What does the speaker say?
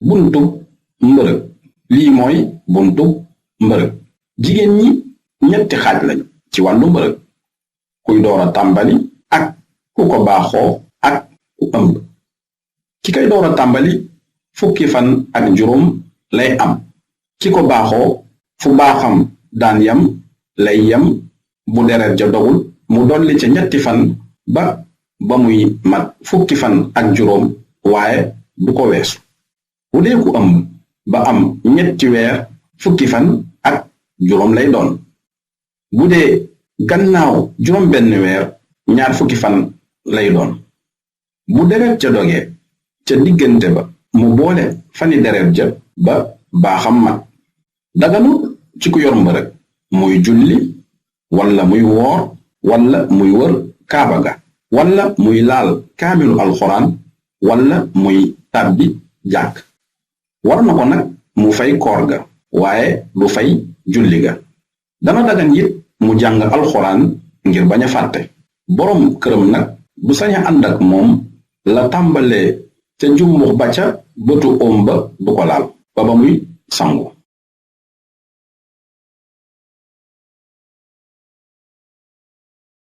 buntub mbërëg. lii mooy buntub mbërëg. jigéen ñi ñetti xaaj lañ ci wàllu mbërëg: kuy door a tàmbali ak ku ko baaxoo ak ku ëmb. ki koy door a tàmbali fukki fan ak juróom lay am. ki ko baaxoo fu baaxam daan yam lay yam. bu deret ja dogul mu dolli ca ñetti fan ba muy mat fukki fan ak juróom, waaye du ko weesu. bu dee ku ëmb ba am ñetti weer fukki fan ak juróom lay doon. bu dee gannaaw juróom benn weer ñaar fukki fan lay doon. bu deret ja dogee ca diggante ba mu boole fani deret ja ba baaxam mat. daganut ci ku yor mbërëg muy julli walla muy woor walla muy wër kaaba ga walla muy laal kaamilu alxuraan walla muy tàbbi jàkk. war na ko nag mu fay koor ga waaye du fay julli ga. dana dagan it mu jàng alxuraan ngir bañ a fàtte. boroom këram nag du sañ a ànd ak moom la tàmbalee ca jumbux ba ca bëtu óom ba du ko laal ba muy sangu.